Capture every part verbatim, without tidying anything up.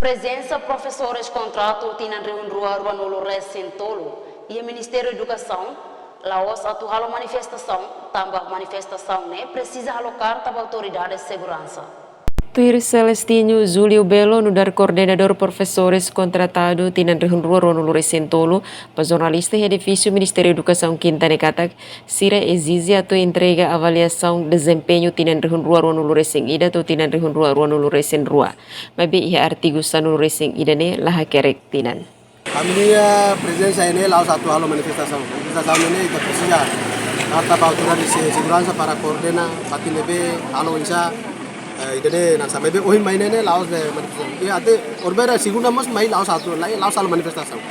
Prezensa profesores kontratu tinan rihun rua ruanulu resin tolu iha Ministériu Edukasaun la'ós atu halo manifestasaun, tanba manifestasaun ne'e presiza halo karta ba autoridade seguransa. Tuir Celestino Júlio Belo, nu'udar koordenadór profesores kontratadu tinan rihun rua ruanulu resin tolu, ba jornalista iha edifísiu Ministériu Edukasaun Kinta ne'e katak, sira ezije atu entrega avaliasaun dezempeñu tinan rihun rua ruanulu resin ida to'o tinan rihun rua ruanulu resin rua. Maibé iha artigu sanulu resin ida ne'e la hakerek tinan. Ami-nia prezensa ne'e la'ós atu halo manifestasaun. Manifestasaun ne'e ita presiza karta ba autoridade se-, seguransa para koordena fatin ne'ebé halo oinsá, eh, ida-ne'e hanesan. Maibé ohin mai ne'e la'ós de'it manifestasaun. Ya, até orbera segunda mós mai la'ós atu, la-, la'ós halo manifestasaun.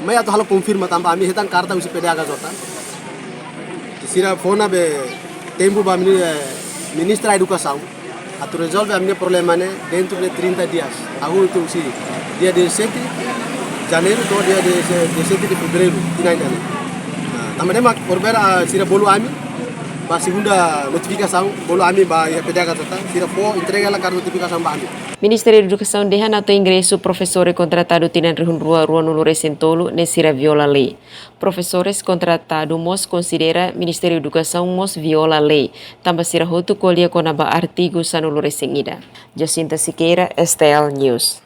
Mai atu halo konfirma tanba ami hetan karta husi P D H K J. Sira fó ona be tempu ba mini-, eh, Ministra Edukasaun atu rezolve ami-nia problema ne'e dentro de trinta dias. Hahú husi dia dezassete Janeiru to'o dia dezasete de Fevereiru, tinan ida-ne'e. Nah, tanba ne'e mak orbera, ah, sira bolu ami ba segunda notifikasaun, bolu ami ba iha P D H K J, sira fó entrega hela karta notifikasaun ba ami. Ministériu Edukasaun dehan atu ingresu profesór kontratadu tinan rihun rua ruanulu resin tolu ne'e sira viola lei. Profesores kontratadu mós konsidera Ministériu Edukasaun mós viola lei, tanba sira hotu ko'alia kona-ba artigu sanulu resin ida. Jacinta Siqueira, S T L News.